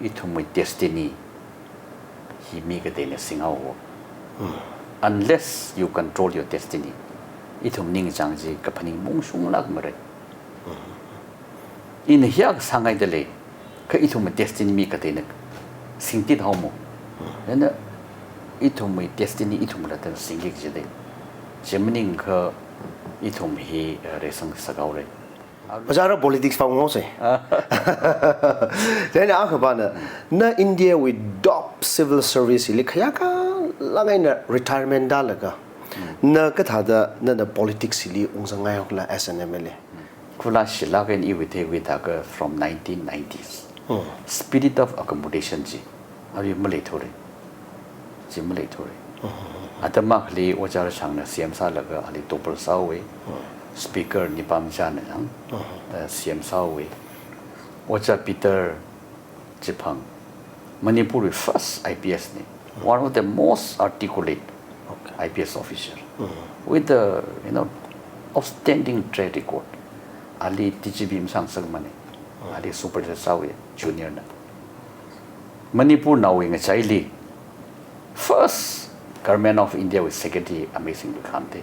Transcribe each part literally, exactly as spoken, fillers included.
Ithumwui destiny hi mi kateina singhaowa. Unless you control your destiny, ithum ningchāng chi kaphaning mungshunglāk mara. Ina hiya kasāngaida lei, kha ithumwui destiny mi kateina singtit haomo. Chieina ithumwui destiny ithumla tang singki kaji lei. Chi maningakha ithum hi, eh, reisang sāhaora. Ojā, ara politics pānghaosa. Chieina akhava na, na India wui top civil service li khayākha lāngaina retirement tālaga, na kathāda nana politics li ungzangngai haokhala as an M L A? Khula shilāk eina iwui theikhui thākha from nineteen nineties. Spirit of accommodation chi arui maleithura. Chi maleithura. Atam akhali Ojā Rashangna C M sālaga ali topple sāhaowa. Speaker Nipamjana yang, eh, C M sāhaowa. Ojā Peter Chiphang, Manipurwui first I P S na. One of the most articulate I P S officer with a, you know, outstanding track record. Ali T G V masāngasakmana. Ali supersede sāhaowa, junior na. Manipurnaowui ngachaili first Government of India wui secretary Amrish Singh Lakham te.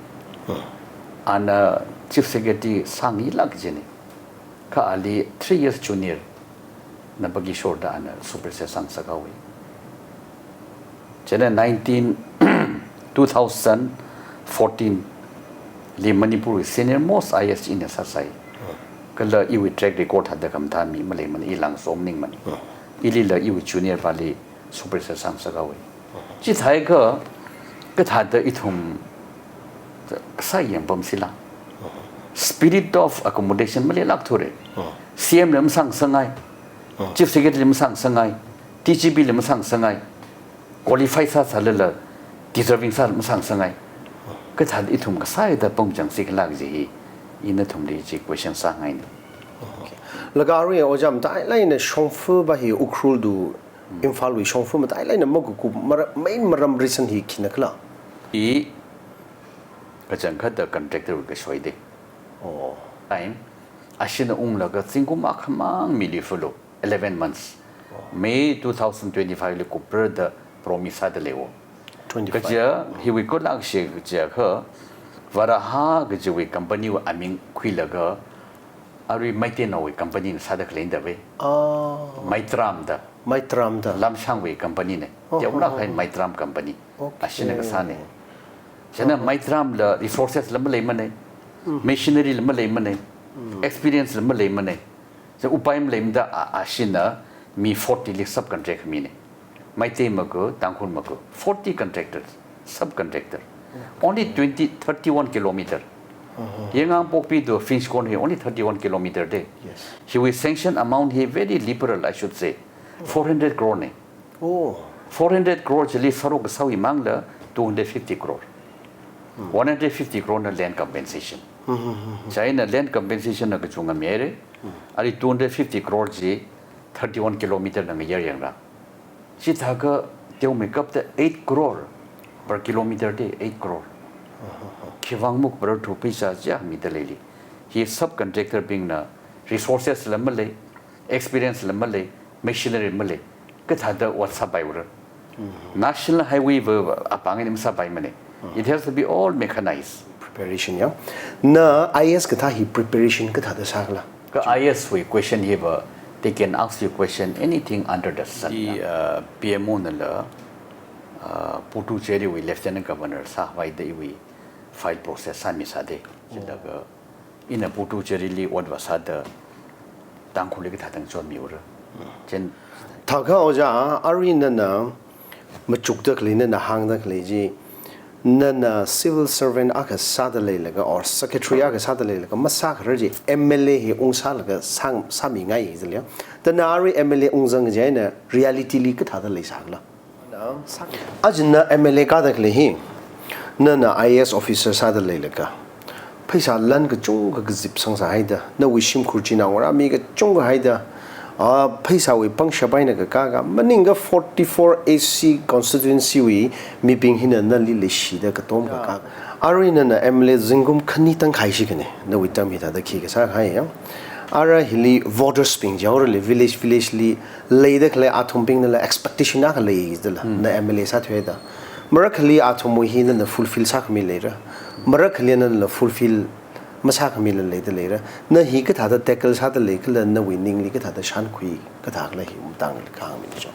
Ana Chief Secretary sāngailāk kajina. Kha ali three years junior Nabakishore da ana supersede sāngasakhaowa. Chieina nineteen, two thousand fourteen li Manipurwui senior most I A S ina sāsai. Kala iwui track record thāda khamathā mi maleimana, i langsom ningmana. Ilila iwui junior pāli supersede sāngasakhaowa. Chithākha kathāda ithum kasā yangpamsila. Spirit of accommodation maleilākthura. C M la masāngasangngai. Chief Secretary la masāngasangngai. T G V la masāngasangngai. Qualify sāsālala deserving sā masāngasangngai. Kathāda ithum kasāda pamchangsi khala kaji hi ina nathumli chi question sāngaina. Laga arui Ojā, matailāk eina shongfa va hi Ukhrul du, Imphalwui shongfa matailāk eina makukup mara-, main maram reason hi khina khala? I kachangkhatta contractor wui kashoida. Oh. Time, ashina unglaga zingkum akhamang mili fulu, eleven months. May two thousand twenty-five li kupra da promise sāda leiwo. Twenty-five. Kaja, hiwui khuilāk shi kaja kha, Varaha kajiwui company wui aming khuilaga, arui Meiteinaowui company na sāda khalei da ve. Ah. Maitram da. Maitram da. Lamshangwui company na. Oh, teolāk oh, hai oh. Maitram company. Okay. Ashina kasāna. Chieina Maitram la resources la maleimana. Machinery la maleimana. Experience la maleimana. Chieina upai maleimada a, ashina mi forty li subcontract mina. Meitei maku, Tangkhul maku, forty contractors, subcontractor. Only twenty, thirty-one kilometer. Yaingangpokpi to Finch Corner hi only thirty-one kilometer da. Yes. Hiwui sanction amount hi very liberal, I should say. Four hundred crore na. Oh. Four hundred crore chili sārok kasāwui mangla two hundred fifty crore. One hundred fifty crore na land compensation. Chieina land compensation na kachungkha mira. Arui two hundred fifty crore chi thirty-one kilometer na ngayar yangra. Chithākha teomeikapta eight crore per kilometer da, eight crore. Khivang muk per thu pheisā chi a mida leili. Hi subcontractor bingna resources la malei, experience la malei, machinery malei, kathāda ot sāpaiura. National Highway va apāng eina masāpaimana. It has to be all mechanized. Preparation, ya. Na I A S kathā hi preparation kathāda sākhala? Kha I A S wui question hiva, they can ask you question anything under the sun. I, uh, P M O nala, uh, Puducherry wui Lieutenant Governor sāvaida iwui file process sāmisāda. Chithākha ina Puducherry li ot vāsāda Tangkhulli kathāda ngachonmiura. Chieina thākha Ojā, arui nana machukda khalei, nana hāngda khalei chi, nana civil servant akha sāda leilaga or secretary akha sāda leilaga masākharar chi M L A hi ungsālaga sāng, sāmingai ziliya. Thāda na arui M L A ungzang kaji eina reality li kathāda leisākhala? Aja na M L A kāda khalei hi, nana I A S officer sāda leilaga, pheisā lan kachungkha kazip sangsā haida, nawui shimkhur china ngarā mi kachungkha haida, ah, pheisāwui pangshap eina kakā ka, maningakha forty-four A C constituency wui mibing hina nali leishida katom kakā. Arui nana M L A zingkum khani tangkhai shikhane, nawui term hithāda khi kasā kahai ya. Ara hili voters bing jaorali village village li leida khalei athumbingnala expectation akha leidala, na M L A sāthuida. Marakhali athumwui hi nana fulfill sākhami leira. Marakhali nana fulfill masākhamila leida leira. Na hi kathāda tackle sāda lei kala nawui ningli kathāda shānkhui kathā kala hi matangli kahāngmi jo.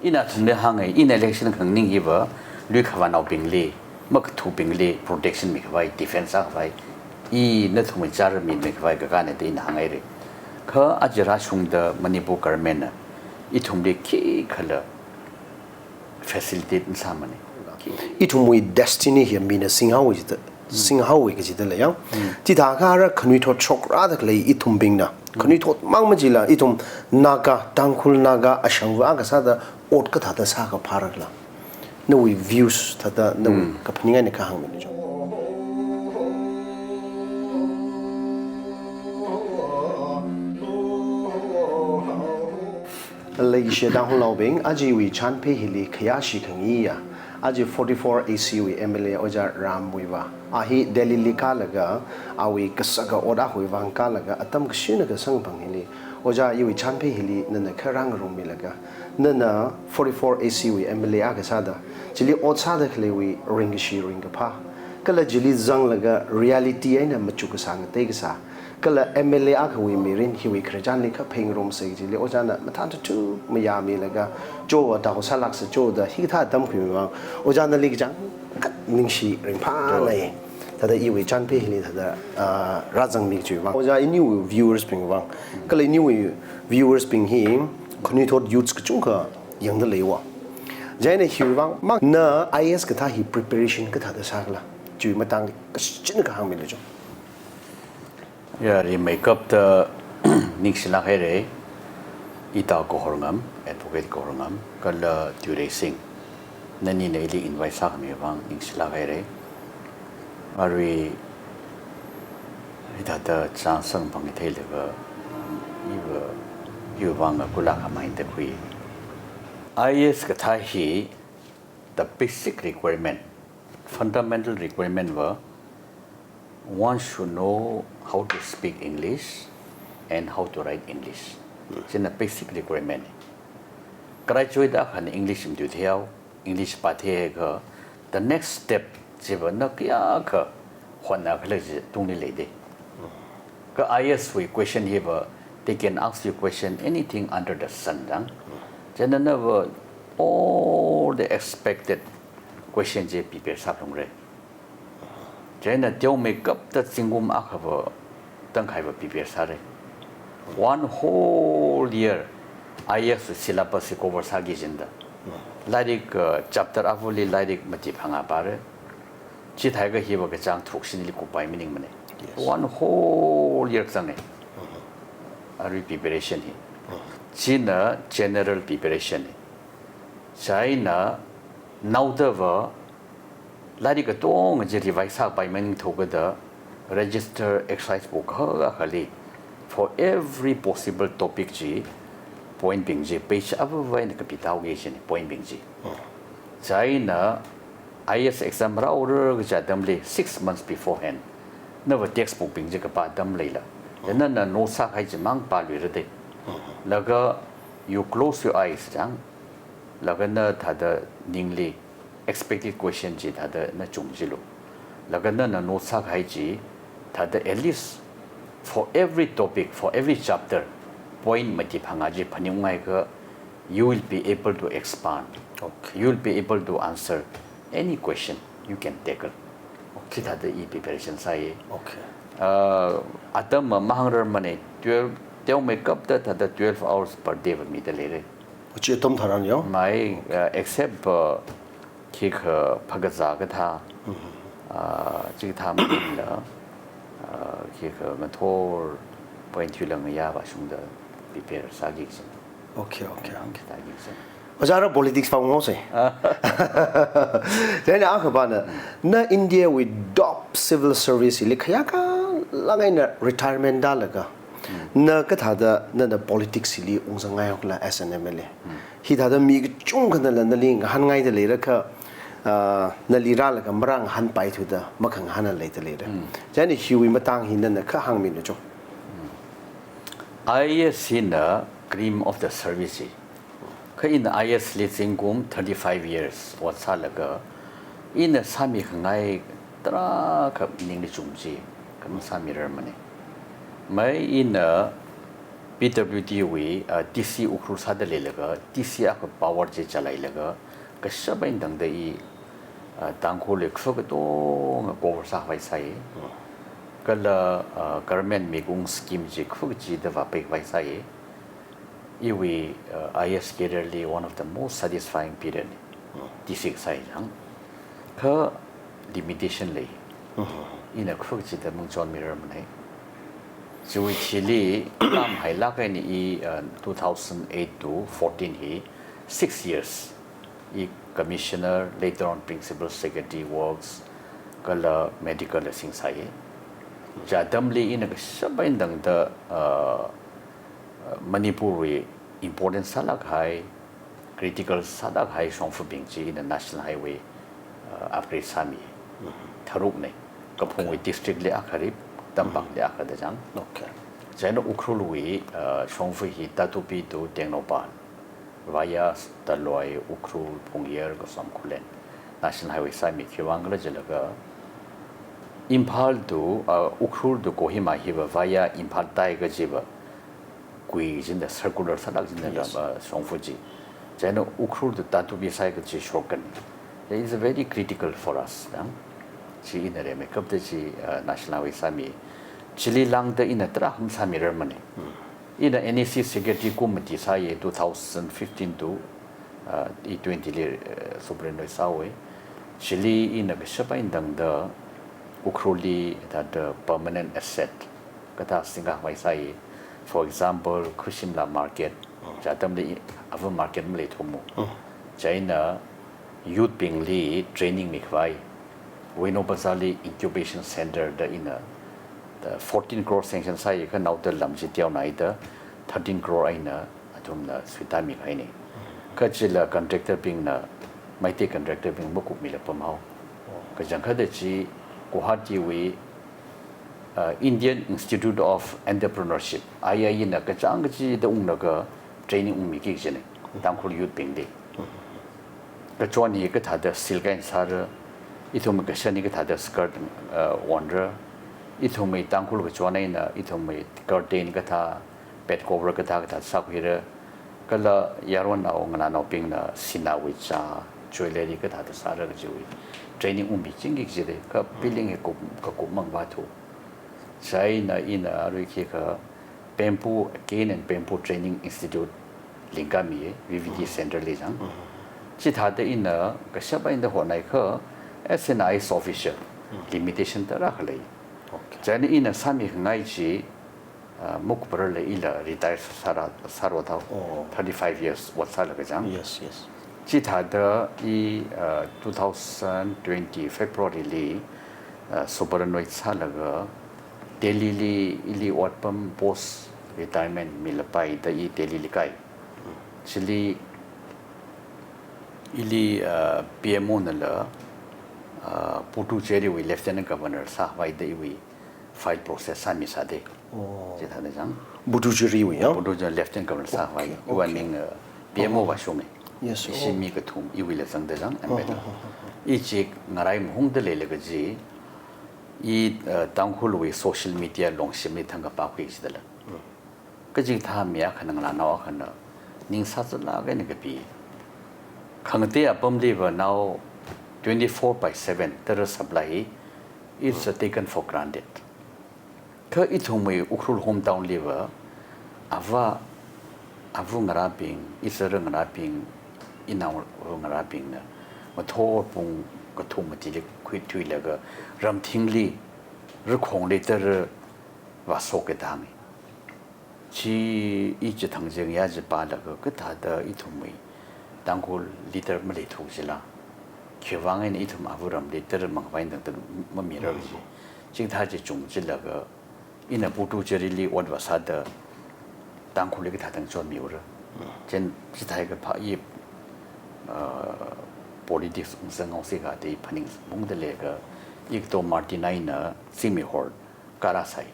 Ina athumli hāngai, ina election khanganing hiva, lui khavānaobingli, makathubingli protection mikhavai, defense sākhavai, i nathumwui chara mi mikhavai kakāne da ina hāngaira. Kha aja rāshungda Manipur government na ithumli khikhala facilitate masāmane. Ithumwui destiny hi mina singhaowa jida, singhaowa kajida lei yang. Chithākha ara khanuithot shokrāda khalei ithumbingna, khanuithot mang majila ithum Naga, Tangkhul Naga, Ashangva kasāda ot kathāda sākaphāra khala. Nawui views thāda nawui kaphaning eina kahāngmi jo. Leishiya Tangkhulnaobing, ajiwui chānphei hili khayāshi khangayiya, aja forty-four A C wui M L A Ojā Ramwui vā. A hi Delhi li kālaga, awui kasaka ot akhawui vang kālaga, atam kashina kasang phang hili, Ojā iwui chānphei hili nana kharāng ngarummilaga, nana forty-four A C wui M L A akha sāda, chili ot sāda khaleiwui ringkashi ringkaphā, kala chili zanglaga reality eina machuk kasā ngatei kasā, kala M L A akhawui mirin hiwui khararchanli kha pheng ngarumsa chili Ojāna mathān tutu mayāmilaga, chowa tao sālāksa choda hikathā atam khuimi vang, Ojāna nali kachangkhat ningshi ringphālei. Thāda iwui chānphei hili thāda, ah, rāzangmi chiwui vang. Ojā iniwui viewers bing vang. Kala iniwui viewers bing hi khanuithot youths kachungkha yangda leiwa. Chieina hiwui vang, mang na I A S kathā hi preparation kathāda sākhala, chiwui matangli kashina kahāngmilu jo. Ya, rimeikapta ningshilāk haira, ita Kahorngam, Advocate Kahorngam, kala Tuireising. Nanina ili invite sākhami vang ningshilāk haira. Arui, hithāda chānsang phangki theilaga, iva, iva vang kulak khamai da khui. I A S kathā hi, the basic requirement, fundamental requirement va, one should know how to speak English and how to write English. China basic requirement. Graduate akhana English matuitheihaowa, English pātheikha, the next step chiva na kayākha hotnakhala chi tungli leida. Kha I A S wui question hiva, they can ask you question anything under the sun jang. Chieina nava all the expected question chi prepare sāphalungra. Chieina teomeikapta zingkum akhava tangkhaiva prepare sāra. One whole year I A S syllabus hi cover sāki kajina da. Lairik, uh, chapter avali lairik mati phangā pāra. Chithākha hiva kachāng tharuk shinili kuppai maningmana. Yes. One whole year kazanga. Arui preparation hi. China general preparation hi. Chieina naodava lairik katonga chi revise sāpai maningthu kada register exercise book akhali for every possible topic chi point bing chi page avāvā eina kapitao kajina point bing chi. Chieina I A S exam rāra kaja atamli six months beforehand, nava textbook bing chi kapā atam leila, nana note sākahai chimang pāluira da. Laga you close your eyes jang, laga na thāda ningli expected question chi thāda na chungchilu. Laga nana note sākahai chi thāda at least for every topic, for every chapter, point mati phangā chi phaningunghaiakha, you will be able to expand. Okay. You will be able to answer any question you can tackle. Okay. Chithāda i preparation sāya. Okay. Uh, atam ma mahāngrarmana, twelve, teomeikapta thāda twelve hours per day va mida leira. Chi atam tharan yo? Mai, uh, except, uh, khikha phakazā kathā, ah, chikathā maningla, ah, khikha ngathor point thuila ngayā vāshungda prepare sāki kajina. Okay, okay, okay. Sāki kajina. Ojā ara politics pāunghaosa. Chieina akhava na, na India wui top civil service li khayākha lāk eina retirement tālaga, na kathāda nana politics li ungzangngai khala as an M L A. Hithāda mi kachungkhana la nali ngahānngaida leira kha, ah, nali rālaga marāngahānpaithuda makhangahāna leida leira. Chieina hiwui matang hi nana kha hāngmilu jo. I A S hina cream of the service chi. Kha ina I A S li zingkum thirty-five years ot sālaga, ina sāmi khangai tarākha ningli chum chi, kha masāmirarmana. Mai ina P W D wui, ah, T C Ukhrul sāda leilaga, T C akha power chi chaleilaga, kashap eina tangda i, ah, Tangkhulli kha katonga cover sākhavai sāi. Kala, ah, government migung scheme chi kha kachida vāpeikhavai sāi. Iwui, uh, I A S career li one of the most satisfying period ni. T C kasā hi chang. Kha limitation lei. Ina kha kachida mangachonmirarmana. Chiwui thili, lam hailāk eina i, uh, two thousand eight to fourteen hi six years. I commissioner, later on principal secretary works, kala medical la singsāi. Chi atamli ina kashap eina tangda, uh, Manipur wui important sālāk kahai, critical sālāk kahai shongfabing chi ina National Highway, uh, upgrade sāmi. Tharukna, kaphungwui district li akha rip, tampakli akha da chang. Okay. Chieina Ukhrul wui, uh, shongfa hi Tatupi to Tengnoupal, via Taloi, Ukhrul, Phungyar, Kasom Khullen, National Highway sāmi. Khiwuivang khala jilaga, Imphal to, uh, Ukhrul to Kohima hiva via Imphal tai kajiva kui jin da, circular sālāk jin da, yes, uh, shongfa chi. Chieina Ukhrul to Tatupi sāi kaji shortcut ni. It is very critical for us, dang. Chi ina rimeikapta chi, uh, National Highway sāmi. Chili lāngda ina tarākha masāmirarmana. Ina N E C secretary kum mati sāi two thousand fifteen to, uh, i twenty li, uh, superintendent sāhaowa. Chili ina kashap eina tangda Ukhrulli thāda permanent asset kathā singkhavai sāi. For example, Khushimla Market, chi atamli ava market maleithuakmana. Chieina youth bingli training mikhavai, Venu Bazar li incubation center da ina, da fourteen crore sanction sāi, kha naoda lam chi teonaida thirteen crore eina athumna suitāmikahaina. Kha chila contractor bingna, Meitei contractor bing makupmila pamhao. Kachangkhatta chi Guwahati wui, uh, Indian Institute of Entrepreneurship, I I E na kachāng kachida unglaga training ungmiki kajina, Tangkhul youth bingli. Kachon hi kathāda silk eina sāra, ithum kashan hi kathāda skirt, uh, onra, ithumwui Tangkhul kachon eina, ithumwui curtain kathā, bed cover kathā kathā sākhuira, kala yaronao ngalānaobingna sināwui chā, jewellery kathāda sāra kajiwui training ungmichingki kajida, kha billing hi kup, kakup mang vāthu. Chieina ina arui khikha Bamboo, Cane and Bamboo Training Institute lingkami, V V T center li chang. Chithāda ina kashap eina hotnai kha as an I A S officer, limitation tarākha lei. Okay. Chieina ina sāmi khangai chi, ah, makuprarla ila retire sāra, sāra thao. Oh. Thirty-five years ot sālaga chang. Yes, yes. Chithāda i, ah, two thousand twenty February li, ah, superannuated sālaga Delhi li ili otpam post retirement milapai da i Delhi li kai. Chili ili, ah, P M O nala, ah, Puducherry wui Lieutenant Governor sākhavai da iwui file process sāmi sāda. Oh. Chithāda chang. Puducherry wui, ya? Puducherry Lieutenant Governor sākhavai. Okay, iwui okay. Ning, uh, P M O vāshunga. Yes, ishi oh. Mi kathum, iwuila zangda chang, oh, M L A. Oh, oh, oh. I chi ngarai mahungda leilaga chi, i, uh, Tangkhulwui social media longshimli thangkha pākhui jidala. Mm. Kachikathā mi akhana ngalānao akhana ning sāzatlaga eina kapi. Khangatei apamliva nao twenty-four by seven tara supply hi, it's, uh, taken for granted. Kha ithumwui Ukhrul hometown liva, ava, ava ngarābing, izar ngarābing, inao ngarābingna, ngathor pung kathum matili khuithuilaga, ramthingli, rakhongli tara vāshok kida hānga. Chi i chithang jengya chi pālaga kathāda ithumwui Tangkhul leader maleithu jila. Khiwuivang eina ithum ava ramli tara mangvai dang tara mamira kaji. Chithā chi chung chilaga ina Puducherry li ot vāsāda Tangkhulli kathāda ngachonmiura. Chieina chithākha phā i, uh, politics ungzang haosi kha da i phaning mungda leilaga i kato Martina eina zingmihor kara sāi.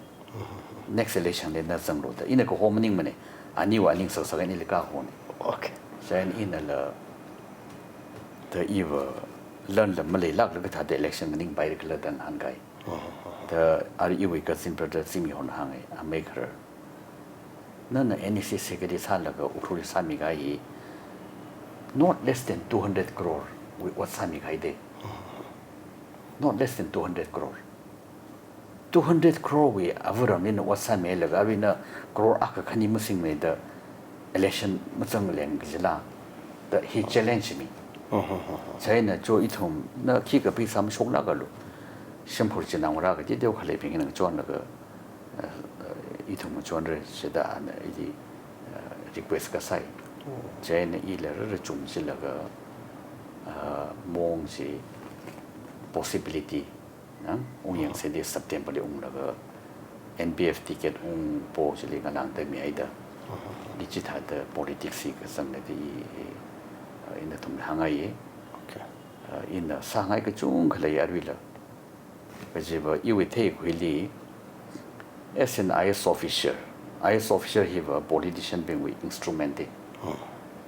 Next election li na zanglu da. Ina kaho maningmane. Aniwui aning saksak eina ili kahone. Okay. Chieina inala da iva lanla maleilāklaga kathāda election nganingpaira khala da ngahānkai. Da arui iwui cousin brother Zimihon hānge, amei kharar. Nana N E C secretary sālaga Ukhrulli sāmikahai hi not less than two hundred crore wui ot sāmikahai de. Not less than two hundred crore. Two hundred crore wui avaramli na ot sāmilaga aruina crore akha khani masingmane da election mazangleng kajila da hi challenge mi. Chieina cho ithumna khikha pheisā mashoklākalu. Shimkhur china ngarā kateo khaleibing hina ngachonlaga, eh, ithum ngachonra shida ana ili, eh, request kasāi. Chieina ila rara chungchilaga, eh, mong chi possibility na, ungyangse de September li unglaga N P F ticket ungpo chili ngalāngda mihaida. Ichithāda politics hi kazangna da i, i, ina ithumli hāngai. Okay. Uh, ina sāngai kachungkha lei aruila. Kajiva iwui theikhuili, as an I A S officer, I A S officer hiva politician bingwui instrument de.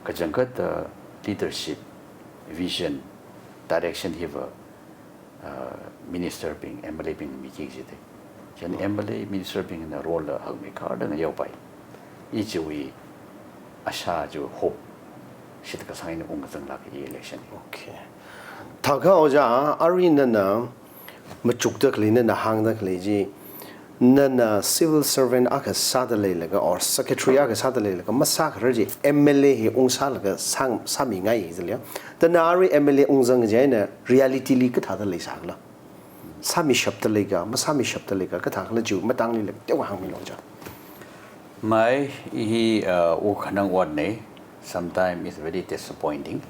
Kachangkhatta leadership, vision, direction hiva, uh, minister bing, M L A bing miki jide. Chieina M L A minister bingna role la hakmeikharda ngayaopai. I chiwui asha chiwui hope shit kasāng eina ungkazanglāka i election. Okay. Thākha ojā, arui nana machukda khalei, nana hāngda khalei chi, nana civil servant akha sāda leilaga or secretary akha sāda leilaga masākharar chi M L A hi ungsālaga sāng, sāmingai jilei. Thāda na arui M L A ungzang chieina reality li kathāda leisākhala? Sāmishapda leika, masāmishapda leika, kathākhala chiwui matangli lei, teokha hāngmilu ojā. Mai, hi, uh, u khanang otne, sometimes it's very disappointing.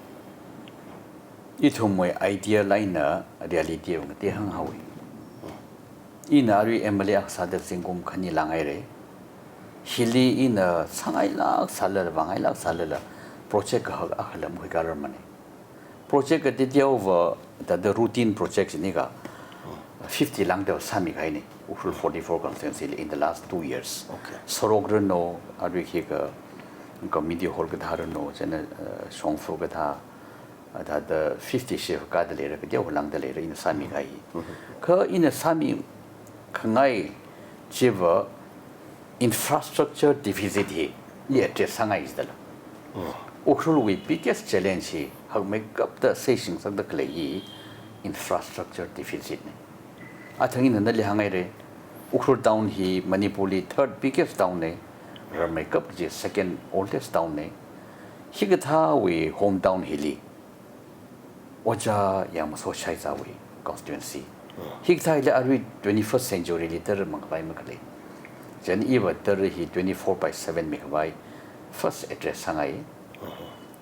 Ithumwui idea eina reality wui ngatei hānghaowe. Ina arui M L A akha sāda zingkum khani langhaire. Hili ina sāngailāk sālala, vāngailāk sālala, project kahak akhala makhuikārarmane. Project kateoteova, thāda routine project chini kha fifty lāngda sāmikahaine. Ukhrul forty-four constituency li in the last two years. Okay. Sorok rano, arui khikha community hall kathā rano, chieina, uh, shongfa kathā, thāda fifty shift kāda leira, kateokha lāngda leira, ina sāmikahai. Kha ina sāmikhangai chiva infrastructure deficit hi i address sāngai jidala. Ukhrulwui biggest challenge hi hakmeikapta seishing sāda khalei hi infrastructure deficit ne. Athang ina nali hānghaire, Ukhrul town hi Manipur li third biggest town ne, rammeikap chi second oldest town ne. Hikathāwui hometown hili ojā Yangmaso Shaiza wui constituency. Hikathā hili arui twenty-first century li tara mangkhavai makhalei. Chieina iva tara hi twenty-four by seven mikhavai first address sāngai.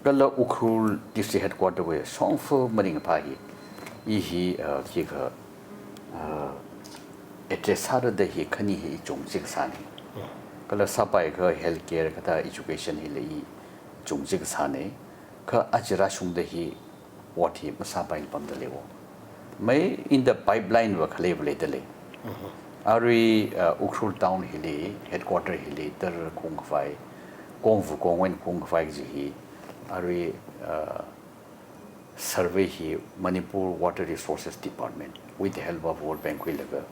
Kala Ukhrul district headquarter wui shongfa maringphā hi, i hi, uh, khikha, uh, address sāra da hi khani hi i chungching sāne. Kala sāpaikha healthcare kathā education hili i chungching sāne. Kha aja rāshungda hi ot hi masāpaila pamda leiwo. Mai in the pipeline va khaleiva leida lei. Arui, uh, Ukhrul town hili, headquarter hili, tara kungkhavai, kongvu kongwui eina kungkhavai kaji hi, arui, uh, survey hi Manipur Water Resources Department, with the help of World Bank khuilaga,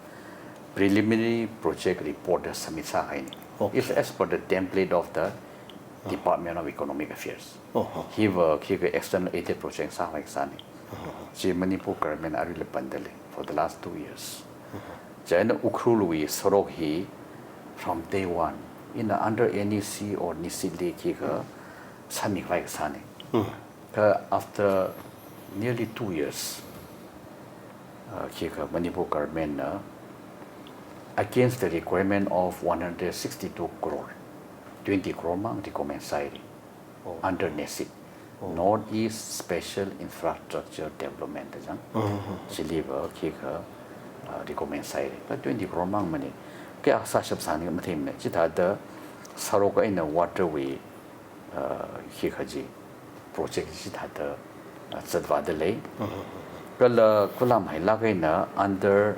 preliminary project report da submit sāhaine. Okay. It's as per the template of the Department of Economic Affairs. Hiva khikha external aided project sāhai kasāne. Chi Manipur government aruila panda lei for the last two years. Chieina Ukhrulwui sorok hi from day one, ina under N E C or NESEED li khikha sāmikhavai kasāne. Kha after nearly two years, uh, khikha Manipur government na, against the requirement of one hundred sixty-two crore, twenty crore mang recommend sāhaire. Under NESEED, North East Special Infrastructure Development da jang. Chiliva khikha, uh, recommend sāhaire. Kha twenty crore mang mane. Kayākha sāshap sāni matheimane. Chithāda sorok eina water wui, uh, khikha chi project chithāda, uh, zatvāda lei. Kala khuilamhailāk eina under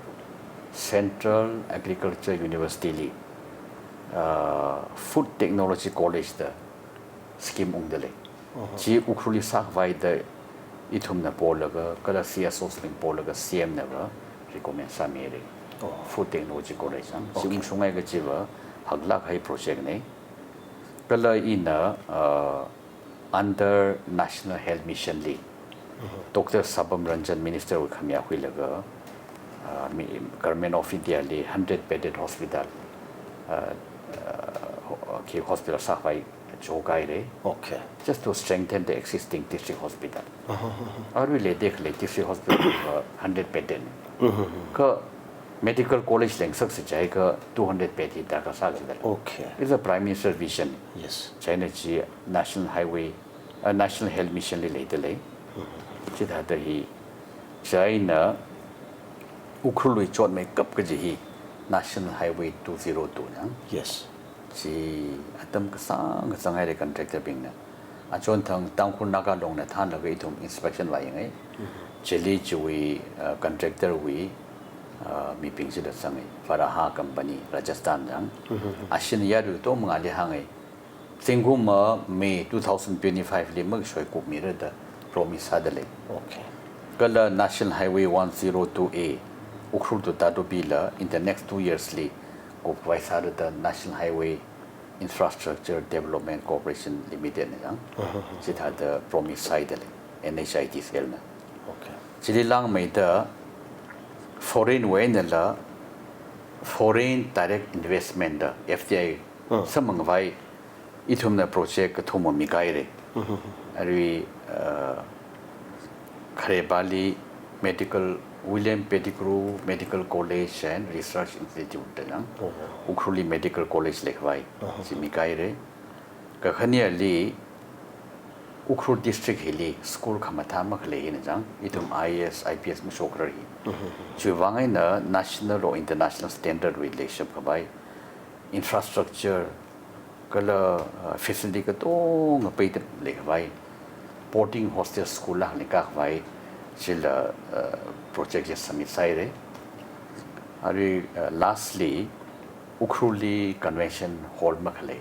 Central Agriculture University li, uh, Food Technology College da scheme ungda lei. Chi Ukhrulli sākhavai da ithumna polaga, kala C S Os bing polaga C M nava recommend sāmira. Food Technology College ang. Chi ungshunghai kajiva haklāk kahai project nei. Kala ina, uh, under National Health Mission li, Doctor Sabam Ranjan Minister wui khamayā khuilaga, uh, mi-, Government of India li hundred bedded hospital, uh, uh, ho-, khi hospital sākhavai chokhaira. Okay. Just to strengthen the existing district hospital. Arui leida khalei district hospital va hundred bedded. Kha medical college leng sāksa jiakha two hundred bed hi darkar sākida lei. Okay. It's a Prime Minister vision. Yes. China chi National Highway, uh, National Health Mission li leida lei. Chithāda hi, china Ukhrulwui chotmeikap kaji hi National Highway two zero two na. Yes. Chi atam kasāng kasānghaira contractor bingna. Achonthang Tangkhul Naga Longna thānlaga ithum inspection vāyangai. Chili chiwui, uh, contractor wui, uh, mibing chila zangai. Varaha Company, Rajasthan jang. Ashin yaru to mangāli hāngai. Zingkum ma May two thousand twenty-five li makashoi kupmira da promise sāda lei. Okay. Kala National Highway one zero two A, Ukhrul to Tatupi la, in the next two years li kupkhavai sāra da National Highway Infrastructure Development Corporation Limited na jang. Chithāda promise sāhaida lei, N H I D C L na. Okay. Chili langmeida foreign wui einala, foreign direct investment da, F D I, samphangkhavai ithumna project kathum mikhaira. Arui, uh, Kharepali Medical, William Pettigrew Medical College and Research Institute da jang. Ukhrulli Medical College leikhavai. Chi mikhaira. Kakhaneli Ukhrul district hili school khamathā makhalei hina jang. Ithum I A S, I P S mashokrar hi. Chiwui vang eina national or international standard wui leishapkhavai infrastructure, kala, uh, facility katonga peida leikhavai, boarding hostel school la leikakhavai, chila, uh, project chi submit sāhaira. Arui, uh, lastly, Ukhrulli convention hall makhalei.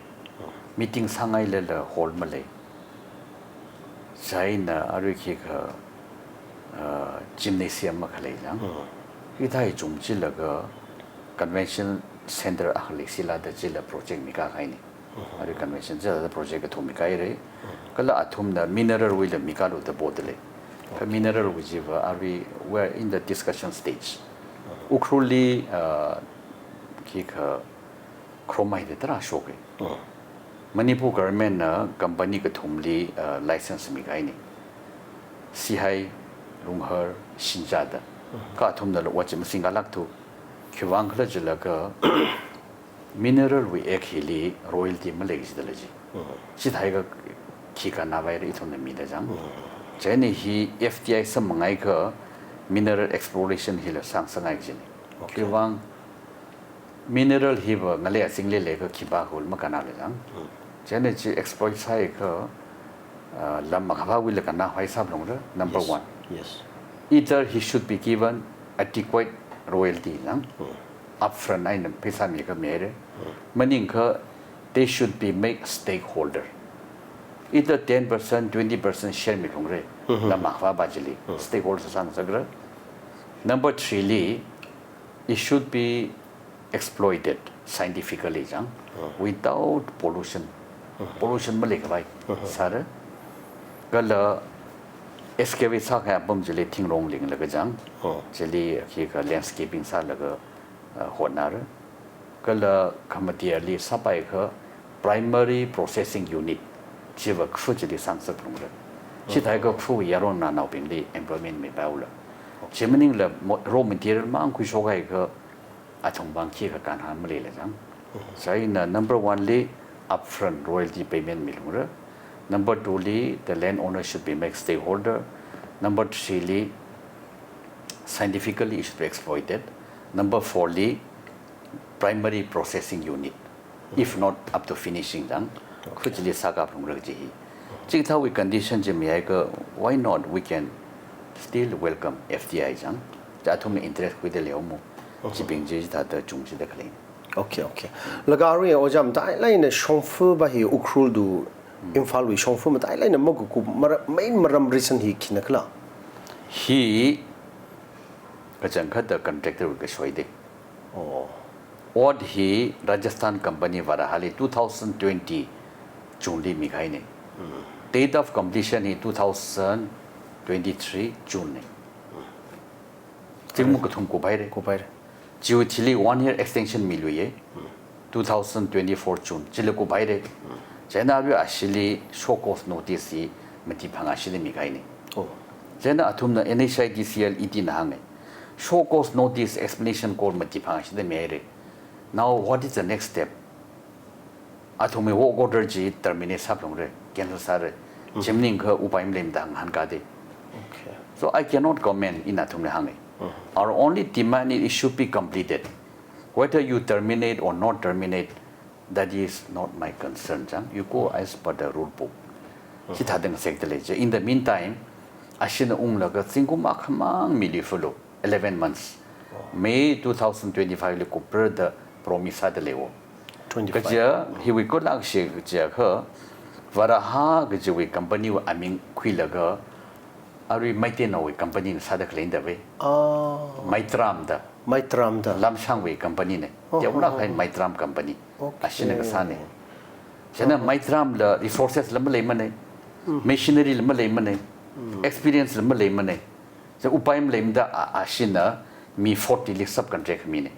Meeting sāngailala hall malei. China arui khikha, uh, gymnasium makhalei jang. Hithāi chungchilaga convention center akha leisila da chila project mikahai ni. Arui convention chila da project kathum mikahaira. Kala athumna mineral wuila mikalu da boda lei. Kha mineral wui chiva arui we're in the discussion stage. Ukhrulli, uh, khikha chromite tarā shoka. Manipur government na company kathumli, uh, license mikahai ni. Sihai, Lunghar, Sinja da. Kha athumna lo wachi masingkhalak thu. Khiwuivang khala jilaga mineral wui act hili royalty malei jida lei ji. Chithākha khi kannavaira ithumna mida jang. Chieina hi F D I samphangakha mineral exploration hila sāngasakngai jina. Okay. Khiwuivang mineral hiva ngalei azingli leiakha khipākhala makannala jang. Chieina chi exploit sāakha, uh, lam makhapāwuila kannahai sāphalungra, number one. Yes. Either he should be given adequate royalty jang. Upfront eina pheisā mikha mihaira. Maningakha they should be made stakeholder. Either ten percent, twenty percent share milungra. Lam makhapā chili. Stakeholder sāngasakra. Number three li, it should be exploited scientifically jang, without pollution. Pollution maleikhavai sāra. Kala excavate sākahai apam chili thingrong linglaga jang. Chili khikha landscaping sālaga, uh, hotnara. Kala khamateli sāpaiakha primary processing unit chiva Ukhrul chili sāngasakphalungra. Chithākha Ukhrul yaron nanaobingli employment mipaula. Chi maningla mo-, raw material mang khuishokhaiakha athumwui vang khikha kannā maleila jang. Chieina number one li upfront royalty payment milungra. Number two li the land owner should be made stakeholder. Number three li scientifically it should be exploited. Number four li primary processing unit, if not up to finishing jang. Ukhrul chili sākaphalungra kaji hi. Chithāwui condition chi mihaikha, why not? We can still welcome F D I jang. Chi athumna interest khuida leihaowa. Chibing chi chithāda chungchida khalei. Okay, okay. Laga arui ojā matailāk eina shongfa va hi Ukhrul du, Imphal wui shongfa matailāk eina makup mara-, main maram reason hi khina khala? Hi kachangkhatta contractor wui kashoida. Oh. Ot hi Rajasthan company Varaha li two thousand twenty June li mikahaina. Date of completion hi two thousand twenty-three June na. Zingkum kathum kuphaira. Kuphaira. Chiwui thili one year extension miluiya. Two thousand twenty-four June. Chili kuphaira. Chieina arui ashili show cause notice hi mati phangāshida mikahaina. Oh. Chieina athumna N H I D C L E D na hānga. Show cause notice explanation call mati phangāshida mihaira. Now what is the next step? Athumwui work order chi terminate sāphalungra, cancel sāra. Chi maningakha upai maleimada ngahānkāda. Okay. So I cannot comment, ina athumli hānga. Our only demand is it should be completed. Whether you terminate or not terminate, that is not my concern, chang. You go as per the rule book. Chithāda ngasekda lei chi. In the meantime, ashina unglaga zingkum akhamang miluifalu. Eleven months. May two thousand twenty-five li kupra da promise sāda leiwo. Twenty-five. Kaja, hiwui khutlāk shi kaja kha, Varaha kajiwui company wui aming khuilaga, arui Meiteinaowui company na sāda khalei da ve. Ah. Maitram da. Maitram da. Lamshangwui company na. Oh, teolāk oh, hai oh. Maitram company. Okay. Ashina kasāna. Chieina Maitram la resources la maleimana. Machinery la maleimana. Experience la maleimana. Chi upai maleimada a, ashina mi forty li subcontract mina.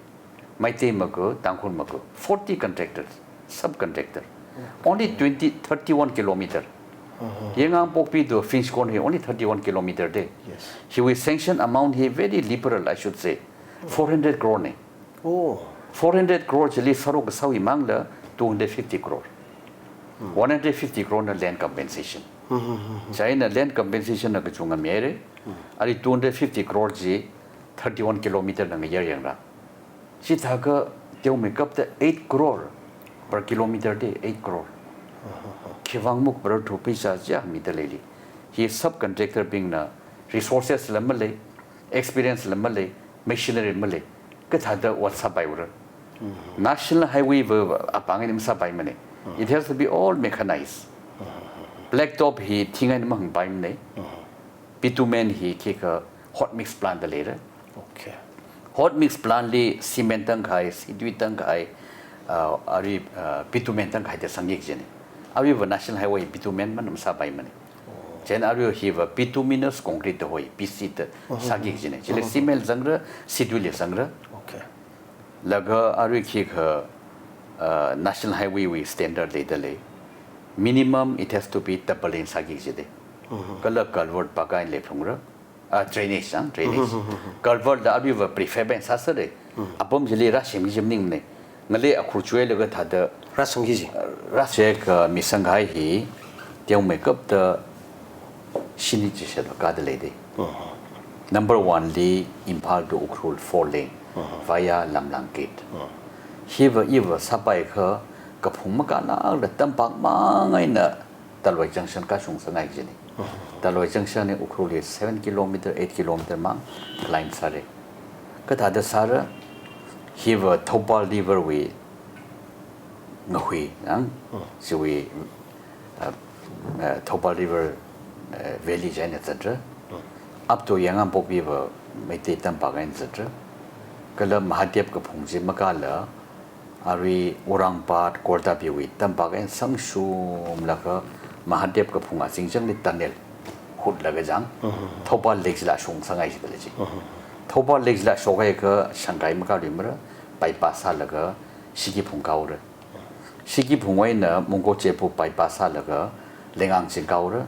Meitei maku, Tangkhul maku, forty contractors, subcontractor. Only twenty, thirty-one kilometer. Yaingangpokpi to French Corn hi only thirty-one kilometer da. Yes. Hiwui sanction amount hi very liberal, I should say. Four hundred crore na. Oh. Four hundred crore chili sārok kasāwui mangla two hundred fifty crore. One hundred fifty crore na land compensation. Chieina land compensation na kachungkha mihaira. Arui two hundred fifty crore chi thirty-one kilometer na ngayar yangra. Chithākha teomeikapta eight crore per kilometer da, eight crore. Khivang muk par thu pheisā chi mida leili. Hi subcontractor bingna resources la malei, experience la malei, machinery malei. Kathāda ot sāpaiura. National Highway va apāng eina masāpaimana. It has to be all mechanized. Blacktop hi thing eina mahāngpaimana. Bitumen hi khikha hot mix plant da leira. Okay. Hot mix plant li cement tangkhai, situi tangkhai, uh, arui, uh, bitumen tangkhai da sangki kajina. Aruiva National Highway bitumen man masāpaimana. Chieina arui hiva bituminous concrete da hoi, B C da sāki kajina. Chili cement zangra, situi li zangra. Okay. Laga arui khikha, uh, National Highway wui standard leida lei. Minimum it has to be double lane sāki kajida. Kala culvert pākha eina leiphalungra. Ah, drainage, ah, drainage. Culvert la aruiva prefab eina sāsāra. Apam chili rāsemki kaji maningmana. Ngalei akhur chuilaga thāda rāsangki kaji. Rāsek, ah, mi sanghai hi teomeikapta shini chishat va kāda leida. Number one li Imphal to Ukhrul four lane via Lamlang Gate. Hiva iva sāpaikha kaphung makālākla tampak mang eina Talwai Junction kashung sāngai kajina. Talwai Junction eina Ukhrul hi seven kilometer, eight kilometer mang climb sāra. Kathāda sāra, hiva Thoubal River wui ngahui, yang, chiwui, uh, uh, Thoubal River, uh, valley chieina zatra. Up to Yaingangpokpi va Meitei tampak eina zatra. Kala Mahadev kaphung chi makāla, arui Urangpat, Kordabi wui tampak eina sangshumlaga Mahadev kaphung azingchangli tunnel hutlaga chang. Thoubal Lake chila shung sāngai kajida lei chi. Thoubal Lake chila shokhaiakha Shanghai makāluimara, bypass sālaga Shikiphung kāura. Shikiphung eina Mungko Chepu bypass sālaga Lengangching kāura.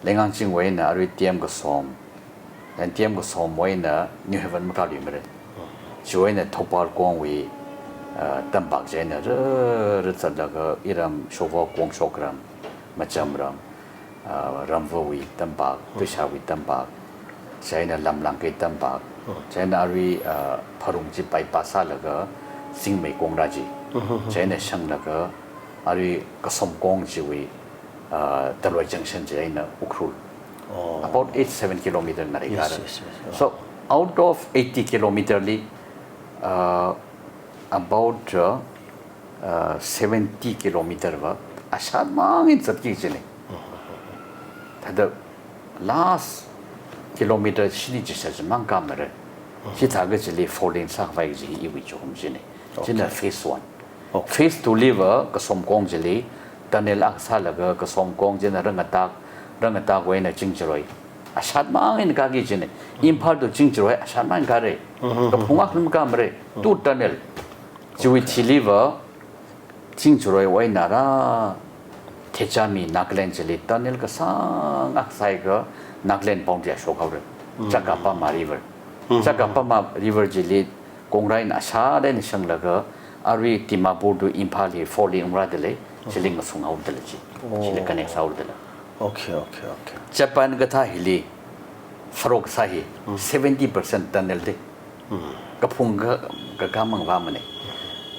Lengangching wui eina arui T M Kasom. Then T M Kasom wui eina New Haven makāluimara. Chiwui eina Thoubal kongwui, ah, tampak chieina rāra zatlaga iram Showa kong shokram, Machamram, ah, Ramvawui tampak, Tuishawui tampak, chieina Lamlang Gate tampak, chieina arui, ah, Pharung chi bypass sālaga Singmei kong rā chi, chieina shanglaga arui Kasom kong chiwui, ah, Talwai Junction chieina Ukhrul. Oh. About eight, seven kilometer ngarai. Yes, kāra. Yes, yes, yes. So, out of eighty kilometer li, Uh, about uh, uh, seventy kilometer va ashat mangin zatki jine. Thāda last kilometer shini jisa jimang kamare. Chithākha chili four lane sākhavai kaji iwui chukum jine. China Okay. phase one. Okay. Phase two liva kasomkong chili tunnel akha sālaga kasomkong china Rangatak, Rangatak wui eina Chingjaroi. Ashat mangin kāki jine. Imphal to Chingjaroi ashat mangin kāre. Kaphung akha lam kamare. Two tunnel. Chiwui Okay. thiliva Chingjaroi wui eina rā Theichami Nagaland chili tunnel kasāng akha sāakha Nagaland boundary a shokhaore. Chakapama River. Chakapama River chili kongraina ashat eina shanglaga arui Dimapur to Imphal hi four lane ungra dalei, chili ngasunghaora dalei chi. Chili Oh. connect sāhaora dalei. Okay, okay, okay. Japan kathā hili, Farok sā hi, seventy percent tunnel de. Kaphung ka, kakā mang vāmane.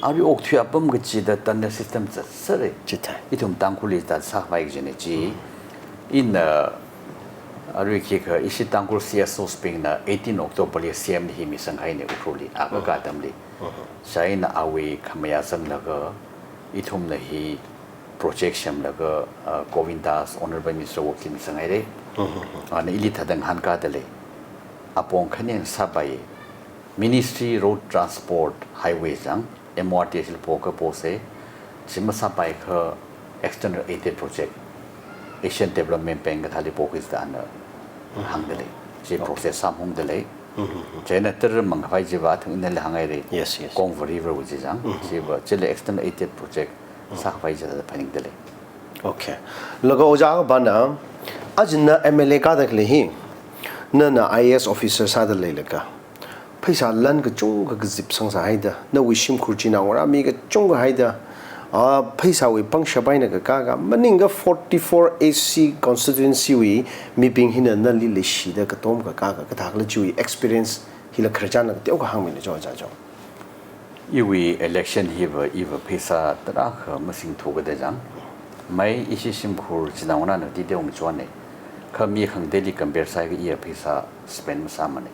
Arui okthui apam kachida tunnel system zatsāre. Chithāi. Ithum Tangkhulli ta sākhavai kajine chi. Ina, arui khikha ishi Tangkhul C S Os bingna eighteen October li C M hi misanghaine Ukhrulli, akha katamli. Chieina awui khamayā zanglaga, ithumna hi project semlaga, uh, Govindas, Honorable Minister work team sanghaire. Ana ili thāda ngahānkā dalei. Apong khanin sāpai. Ministry Road Transport Highway jang, M O R T H li pokha pose, chi masāpaikha external aided project, Asian Development Bank kathāli pokhuida ana hāng dalei. Chi Okay. process sāmung dalei. Chieina tara mangkhavai chiva athang inala hānghaire. Yes, yes. Kongva River wui chi jang. Chiva, chili external aided project sākhavai chithāda phaning dalei. Okay. Laga ojā bana, ajina M L A kada khalei hi, nana I A S officer sāda leilaga, pheisā lan kachungkha kazip sangsā haida, nawui shimkhur chinaongarā mi kachungkha haida, ah, pheisāwui pangshap eina kakā ka, maningkha forty-four A C constituency wui mibing hina nali leishida katom kakā ka, kathā khala chiwui experience hila khararchanna kateokha hāngmilu jo, ojā jo. Iwui election hiva, iva pheisā tarākha masingthukada jang. Mai ishi shimkhur chinaongarāna titeong chone. Kha mi khangateili compare sāakha iya pheisā spend masāmane.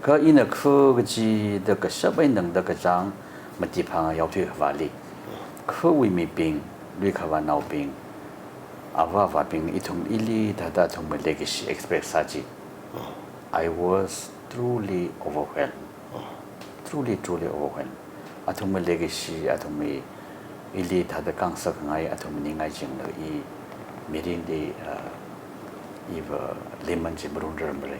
Kha ina khu kachida kashap eina tangda kachāng mati phang yaothui khavāli. Khuwui mibing, lui khavānaobing, avā avābing ithum ili thāda athumwui legacy expect sā chi. I was truly overwhelmed. Truly, truly overwhelmed. Athumwui legacy, athumwui ili thāda kangsakkhangai, athumwui ningai chingla i mirinli, uh, iva lemon chi marunrarmare.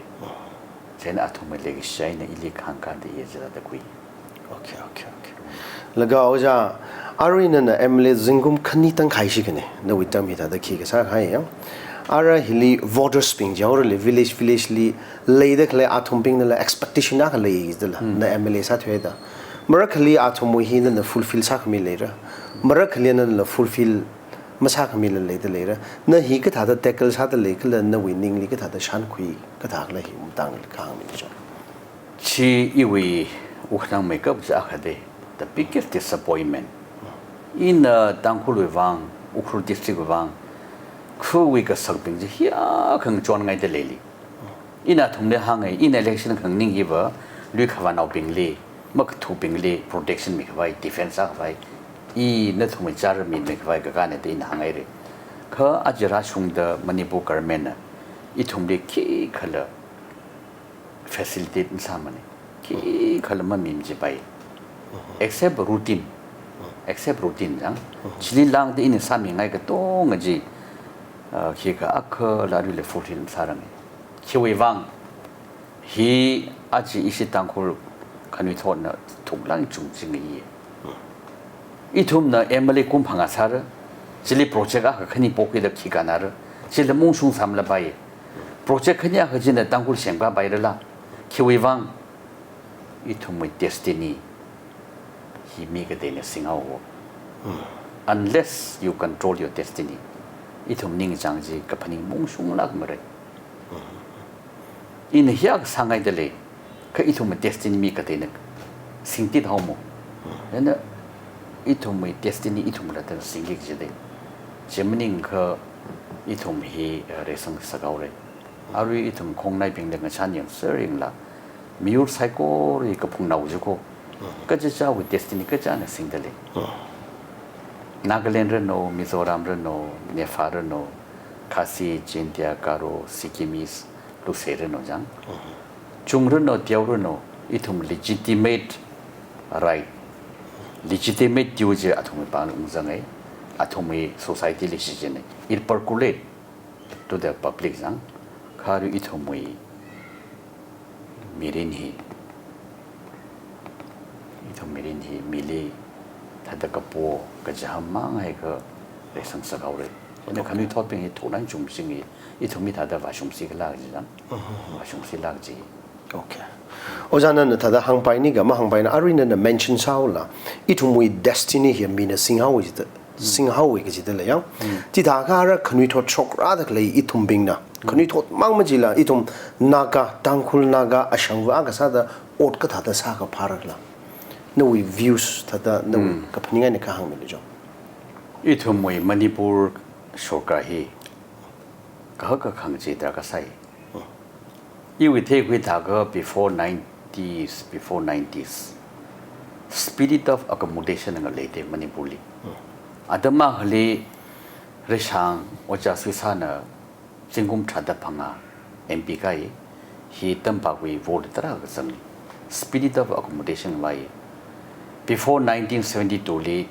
Chieina athumwui legacy eina ili khangkānda i chithāda khui. Okay, okay, okay. Laga ojā, arui nana M L A zingkum khani tangkhai shikane, nawui term hithāda khi kasā khai ya. Ara hili voters bing jaorale village, village li leida khalei athumbingnala expectation akha leidala, na M L A sāthuida. Marakhali athumwui hi nana fulfill sākhami leira. Marakhali nana fulfill masākhamila leida leira. Na hi kathāda tackle sāda leikhala, nawui ningli kathāda shankhui, kathā khala hi matangli kahāngmilu jo. Chi iwui wukhanang meikap chi akhade, the biggest disappointment. Ina Tangkhulwui vang, Ukhrul district wui vang, khuwui kasakbing chi hiyākha ngachonngaida leili. Ina athumli hānge, ina election khanganing hiva, lui khavānaobingli, makathubingli protection mikhavai, defense sākhavai, i nathumwui chara mi mikhavai kakāne da ina hānghaire. Kha aja rāshungda Manipur government na ithumli khikhala facilitate masāmane. Khikhala mamimajipaiye. Except routine. Except routine jang. Chili lāngda ina sāmingai katonga chi, uh, khikha akhala aruila fulfill masārange. Khiwui vang, hi aja ishi Tangkhul khanuithotna thuklāk chungching iye. Ithumna M L A kum phangā sāra, chili project akha khani pokhuida khi kannara, chili mungshung sāmalapai. Project khani akha china Tangkhul semkāpairala, khiwui vang, ithumwui destiny hi mi kateina singhaowa. Unless you control your destiny, ithum ningchāng chi kaphaning mungshunglākmare. Ina hiyākha sāngaida lei, kha ithumwui destiny mi kateina singtit haomo. Chieina ithumwui destiny ithumla tana singki kajide. Chi maningakha ithum hi, eh, reisang sāhaore. Arui ithum khongnaibingli ngachān yangser yangla, miyur saikora kaphungnao jiko, Kachichāwui destiny kachāna singda lei. Nagaland ranu, Mizoram ranu, Nepha ranu, Khasi, Jaintia, Garo, Sikkimese, Luse ranu chang. Chung ranu, Teo ranu, ithum legitimate right, legitimate due chi athumwui pāngli ungzangai, athumwui society li shichinai. It percolate to the public chang. Kha arui ithumwui mirin hi, ithum mirin hi mili thāda kapo kachiham mang haikha reisang sāhaora. Ina khanuithotbing hi thonang chungsingi, ithum mi thāda vāshungsi khala kaji chang. Vāshungsi khala kaji. Okay. Ojā nana thāda hāngpaini kha mahāngpaina, arui nana mention sāhaola, ithumwui destiny hi mina singhaowa jida, singhaowa kajida lei yang. Chithākha ara khanuithot shokra da khalei ithumbingna, khanuithot mang machila, ithum Naga, Tangkhul Naga, ashangva kasāda ot kathāda sākha phārakhala. Nawui views thāda, nawui kaphaningai ni kahāngmilu chang. Ithumwui Manipur sorkar hi kahaka khangachei darkar sai. Iwui theikhui thākha before nineties, before nineties, spirit of accommodation ngaleite Manipur li. Atam akhali Reishang Ojā Suisana zingkum tharāda phangā M P kai, hi tampākwui vote tarākha zangli. Spirit of accommodation vai. Before nineteen seventy-two li,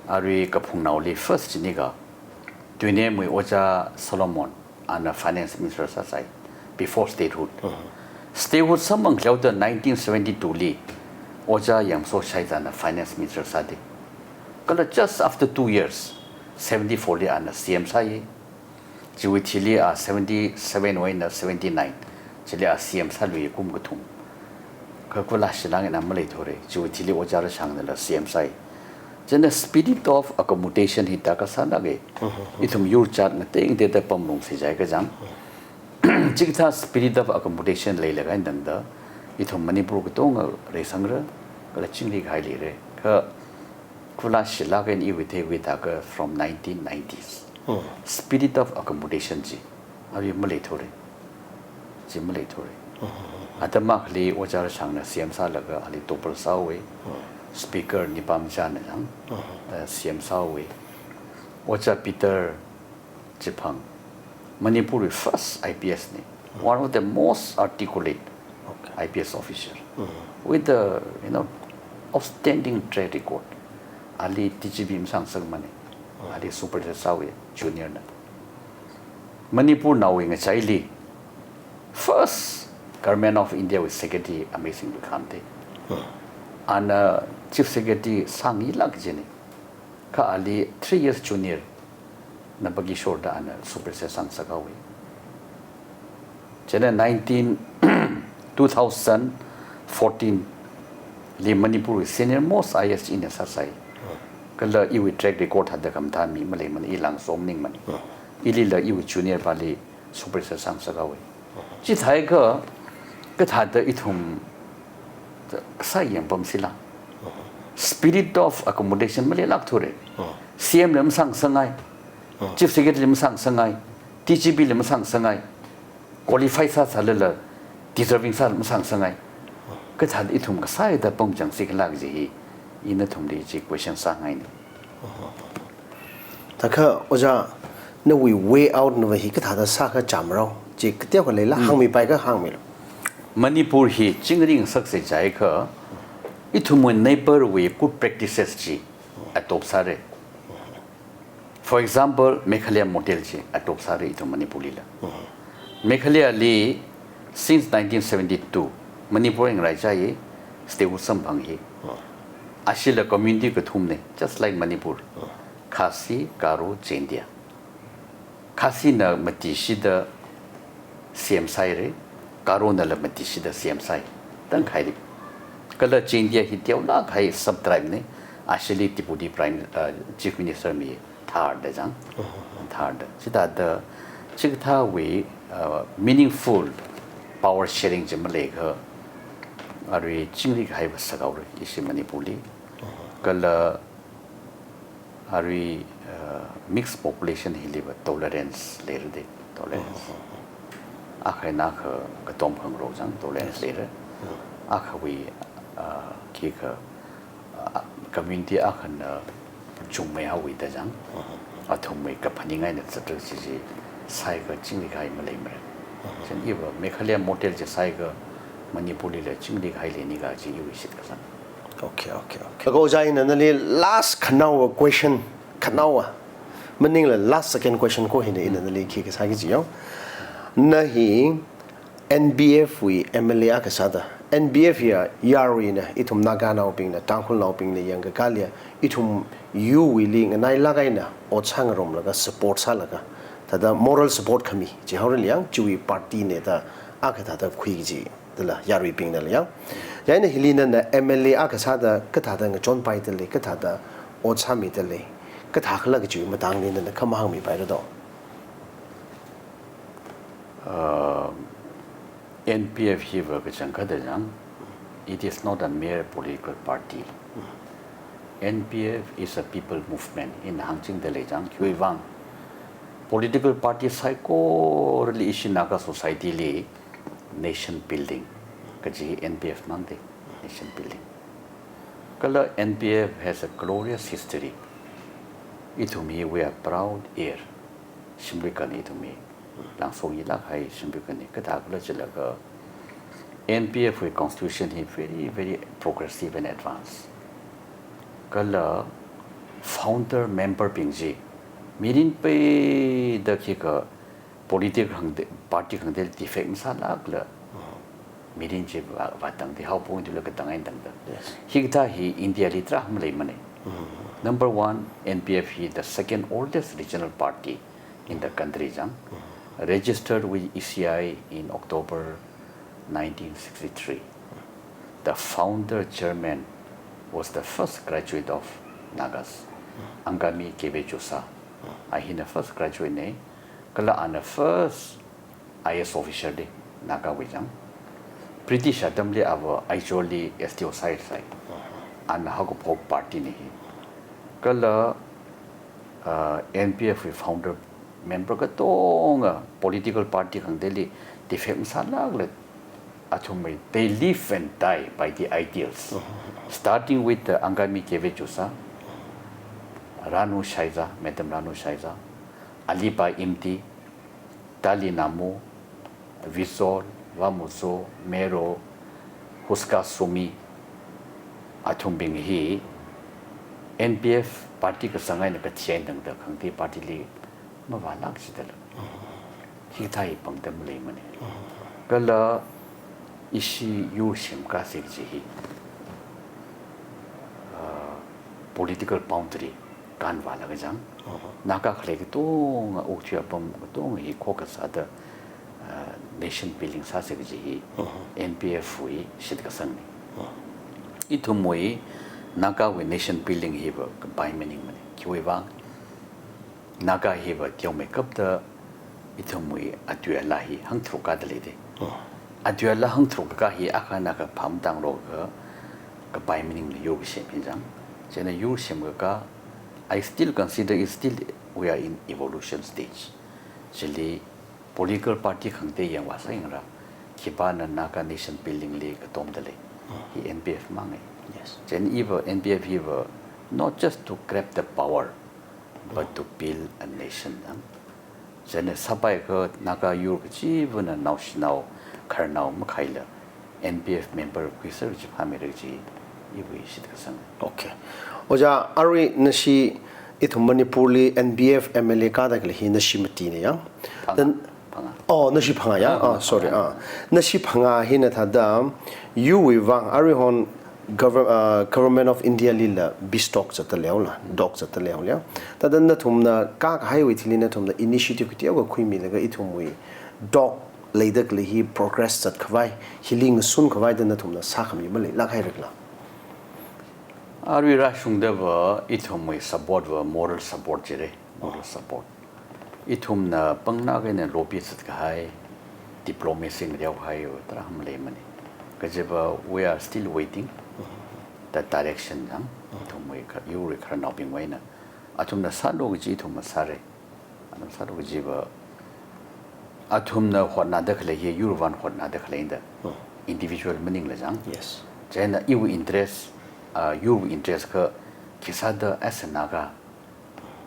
arui kaphungnaoli first chini kha, tuinemwui Ojā Solomon, ana finance minister sāsai, before statehood. Statehood samphang khalei da nineteen seventy-two li, Ojā Yamso Shaizana finance minister sāde. Kala just after two years, seventy-four li ana C M sāi. Chiwui thili a seventy-seven wui eina seventy-nine, chili a C M sālui kum kathum. Kha Kula Shillangna maleithore, chiwui thili Ojā Reishangnala C M sāi. Chieina spirit of accommodation hi darkar sānake. Ithum yurchat ngatei ngateida pamlungsi jiakha chang. Chikathā spirit of accommodation leilakha eina tangda, ithum Manipur katonga reisangra, kala chingri kahai leira. Kha Kula Shillak eina iwui theikhui thākha from nineteen nineties. Spirit of accommodation chi, arui maleithore. Chi maleithore. Atam akhali Ojā Reishangna C M sālaga ali topple sāhaowa. Speaker Nipam Shahna chang, uh, C M sāhaowa. Ojā Peter Chiphang, Manipurwui first I P S ni. One of the most articulate I P S officer with a, you know, outstanding track record. Ali T G V masāngasakmane. Ali superintendent sāhaowa, junior na. Manipurnaowui ngachaili first Government of India wui secretary Amazing Lukham te. Ana chief secretary sāngailāk jine. Kha ali three years junior Nambakishore da ana superintendent sāngasakhaowa. Chieina nineteen, two thousand fourteen li Manipurwui senior most I A S ina sāsai. Kala iwui track record thāda khamathā mi maleimana, i langsom ningmana. Ilila iwui junior pāli superintendent sāngasakhaowa. Chithākha, kathāda ithum sāyangpamsila. Spirit of accommodation maleilākthore. C M la masāngasangai. Chief Secretary la masāngasangai. T G V la masāngasangai. Qualify sāsālala, deserving sāla masāngasangai. Kathāda ithum kasāda pamchangsi khala kaji hi, ina nathumli chi question sāngaina. Thākha, Ojā, nawui way out nava hi kathāda sākha chāmrao, chi kateokha leila, hāngmipaikha hāngmilu. Manipur hi chingri ngasaksa jiakha, ithumwui neighbor wui good practices chi adopt sāra. For example, Meghalaya model chi adopt sāra ithum Manipurlila. Meghalayali, since nineteen seventy-two, Manipur ngaraichai, statehood samphang hi. Ashila community kathumna, just like Manipur. Khasi, Garo, Jaintia. Khasina matishida C M sāhaira, Garonala matishida C M sāi. Tangkhaili. Kala Jaintia hi teolāk kahai sub-tribe na, ashili Deputy Prime, uh, Chief Minister mi Thar da chang. Thar da. Chithāda, chikathāwui, uh, meaningful power sharing chi maleikha, arui chingri kahaiva sāhaora, ishi Manipurli. Kala arui, uh, mixed population hiliva tolerance leira de, tolerance. Akha eina akha katom khangarok chang, tolerance leira. Akhawui Ah, khikha, ah, community akhana chungmei haowa da jang. Athumwui kaphaning eina zatda chi chi sāakha chingri kahai maleimara. Chieina iva Meghalaya model chi sāakha Manipurlila chingri kahai leini kaji iwui shitkasang. Okay, okay, okay. Ako ojā ina nali last khanaowa question, khanaowa. Maningla last second question ko hina ina nali khi kasā kaji yao. Na hi N P F wui M L A akha sāda, N P F ya yaruina, ithum Naganaobingna, Tangkhulnaobingna yangkakā leiya, ithum yuwuili nganailāk eina ot sāngarumlaga support sālaga, thāda moral support khami, chi haora leiya, chiwui party na da akha thāda khui kaji, dala yaruibingna leiya. Chieina hili nana M L A akha sāda kathāda ngachonpaida lei, kathāda ot sāmida lei, kathākhala kajiwui matangli nana khamahāngmipaira do. Uh, N P F hiva kachangkhatta jang, it is not a mere political party. N P F is a people movement. Ina hāngchingda lei jang, khiwui vang political party saikorali ishi Naga society li nation building kaji N P F mangda, nation building. Kala N P F has a glorious history. Ithum hi we are proud heir. Shimluikana ithum hi. Langsong yilāk kahai Shimluikana. Kathākhala jilaga N P F wui constitution hi very, very progressive and advanced. Kala founder member bing chi mirin peida khikha political khangatei, party khangatei defect masālākla mirin chi vā, vātangda haophok eina tui katang eina tangda. Yes. Hikathā hi India li tarākha maleimana. Number one, N P F hi the second oldest regional party in the country jang. Registered with E C I in October nineteen sixty-three. The founder chairman was the first graduate of Nagas, Angami Keve Josa. A hina first graduate na, kala ana first I A S officer da, Nagawui jang. British atamli ava Aizawl li S D O sāsai. Ana haokaphok party na hi. Kala, uh, N P F wui founder member katonga political party khangateili defect masālākla athumwui, they live and die by the ideals. Starting with the Angami Keve Josa, Ranu Shaiza, Madam Ranu Shaiza, Aliba Imti, Tali Namu, Vizol, Vamuzo, Mero, Huska Sumi, athumbing hi N P F party kasang eina kathi eina tangda khangatei party li mavālāk jidala. Hikathā hi pangda maleimana. Kala ishi yur semkasā kaji hi, ah, political boundary kānvālaga jang. Naga khalei katonga, okathui apam katonga hi khokha sāda, ah, nation building sāsa kaji hi N P F wui shitkasangna. Ithumwui Nagawui nation building hiva kapai maningmana. Khiwui vang, Naga hiva teomeikapta ithumwui atui alaa hi hāngtharuk kāda leida. Atui alaa hāngtharuk kakā hi akha eina akha pamtāngaroka, kapai maningla yur kasem hi jang. Chieina yur semkakā, I still consider it still we are in evolution stage. Chili political party khangatei yangvāsāyangra, khipāna Naga nation building li katomda lei. Hi N P F manga. Yes. Chieina iva N P F hiva not just to grab the power, but to build a nation jang. Chieina sāpaiakha Naga yur kachivana naoshinao khararnao makhaila N P F member khuiser kaji phāmeira kaji iwui shitkasang. Okay. Ojā, arui nashi ithum Manipurli N P F M L A kāda khalei hi nashi matina ya? Phangā. Then, phangā. Oh, nashi phangā ya? Phangā, ah, sorry. Phangā. Ah. Nashi phangā hina thāda, yuwui vang, aruihon govern-, ah, Government of India lila bestock zatda leihaola, dock zatda leihaola. Thāda nathumna kākahaiwui thili nathumna initiative kateokha khuimilaga ithumwui dock leida khalei hi progress zatkhavai, hili ngasunkhavai da nathumna sākhami maleilāk haira khala? Arui rāshungdava ithumwui support va moral support jira, moral support. Ithumna pangna kahaina lobby zatkahai, diplomacy ngareokahai va tarākha maleimana. Kajiva we are still waiting the direction jang, ithumwui kha-, yurwui khararnaobingwui eina. Athumna sālu kaji ithumna sāra. Athumna sālu kajiva, athumna hotnada khalei hi yurwui vang hotnada khaleina da. Hmm. Individual maningla jang. Yes. Chieina iwui interest, ah, yurwui interest kha khisāda as a Naga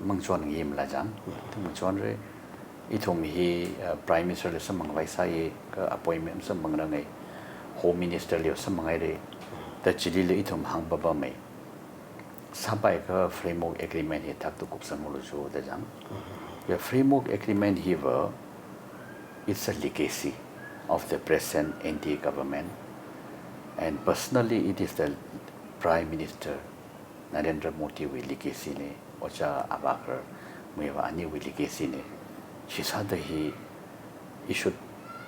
mangachon ngi mala jang, ithum ngachonra. Ithum hi, ah, Prime Minister li samphangvai sāya, kha appointment samphangrangai, Home Minister li samphanghaira, da chilila ithum hāngpapamei. Sāpai kha Framework Agreement hi thakda kupsanglu jo da jang. The Framework Agreement hiva, it's a legacy of the present N D A government. And personally, it is the Prime Minister Narendra Modi wui legacy na, Ojā Abakar Muivah aniwui legacy na. Shisāda hi, it should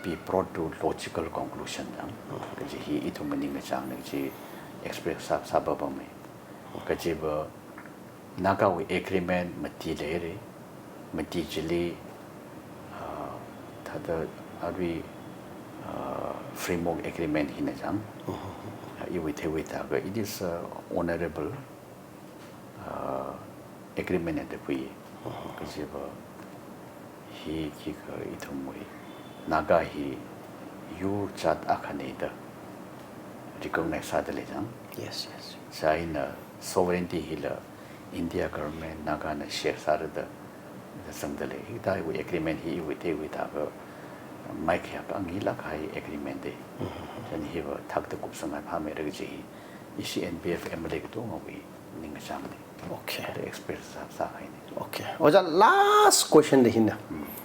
be brought to logical conclusion jang. Kaji hi ithum maningkachāngna kaji express sā, sāpapamei. Kajiva Nagawui agreement mati leira, mati chili, ah, thāda arui, ah, Framework Agreement hina jang. Ah, iwui theiwui thākha, it is a honorable, ah, agreement da khui. Kajiva hi khikha ithumwui Naga hi yur jat akhana da recognize sāda lei jang. Yes, yes. Chieina sovereignty hila India government Nagana share sāra da, da zangda lei. Hithāwui agreement hi iwui theiwui thākha maikhayā khangailāk kahai agreement da. Chieina hiva thakda kupsangngai phāmeira kaji hi ishi N P F M L A katongawui ningkachāngna. Okay. Thāda express sā, sāhaina. Okay. Ojā, last question da hina.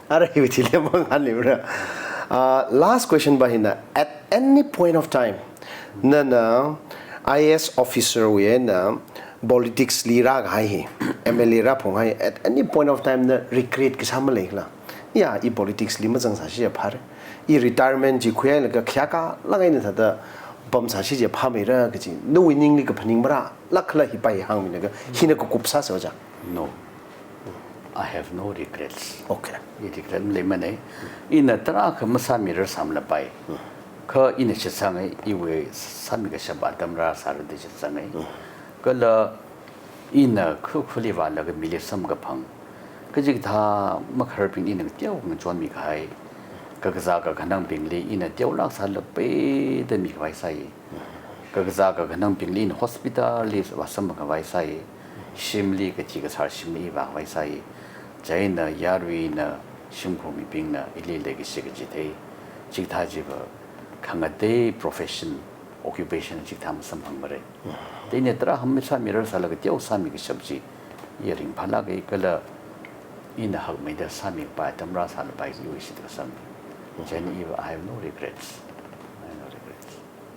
Ara hiwui thili mangānli ra. Ah, last question pa hina, at any point of time, nana I A S officer wui eina politics li rākahai hi, M L A rāphunghai, at any point of time na regret kasā maleikhala? Ya, i politics li mazangsāsi jiakha phāra. I retirement chi khuihailaga khayākha lāk eina thāda pamsāsi jiakha phāmeira kaji, nawui ningli kaphaning marālākkhala hi pai hāngmilaga, hina kakup sāsa Ojā. No. I have no regrets. Okay. I regret maleimana. Ina tarākha masāmirarsāmalapai. Kha ina shitsangai, iwui sāmi kashap atam rāsāra da shitsangai. Kala ina khu khuli vālaga mili samkaphang, kachikathā makhararbing ina teokha ngachonmi kahai, kakazā kakhanangbingli ina teolāk sālapai da mikhavai sāi. Kakazā kakhanangbingli ina hospital li vāsamkhavai sāi. Shimli kathi kasār shimli vākhavai sāi. Chieina yaruina, shimkhur mibingna ili leikashi kachithei, chikathā chiva khangatei profession, occupation chikathā masamphangmara. Chieina tarākha masāmirarsālaga teo sāmi kashap chi i ringphālāka kala ina hakmeida sāmikapai atam rāsālapai iwui shitkasang. Chieina iva I have no regrets. I have no regrets.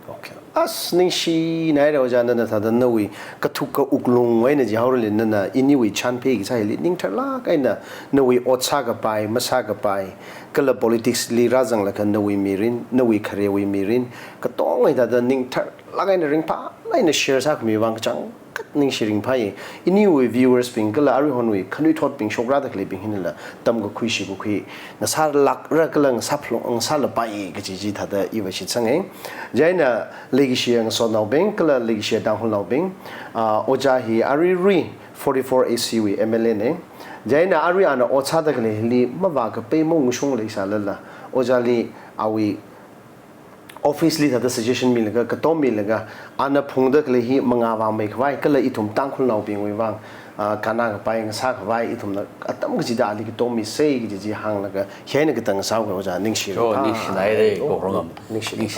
Okay. As ningshinaira Ojā, nana thāda nawui kathuk kawuklungwui eina jihaorali nana iniwui chānphei kasā hili ningtharlāk eina nawui ot sākapai, masākapai, kala politics li rāzanglaga nawui mirin, nawui kharewui mirin, katonga thāda ningtharlāk eina ringphālāk eina share sākhami vang kachangkhat ningshi ringphāi. Iniwui viewers bing kala aruihonwui khanuithotbing shokrāda khaleibing hinala tamkakhui shikakhui ngasālākra kala ngasāphalung, ngasālapai kaji chi thāda iva shitsangai. Chieina leikashi ngasotnaobing kala leikashi Tangkhulnaobing, ah, Ojā hi aruirui forty-four A C wui M L A na. Chieina arui ana ot sāda khaleili mavākapai mongshung leisālala, Ojāli awui office li thāda suggestion milaga, katom milaga, ana phungda khalei hi mangā vāmeikhavai, kala ithum Tangkhulnaobingwui vang, ah, kannākapai ngasākhavai, ithumna atam kachida ali katom misei kaji chi hānglaga, hi eina katang sāuka Ojā, ningshi. Jo, ringphā. Ningshinaira, ai, oh, Kokrongam. Ningshi. Ningshi.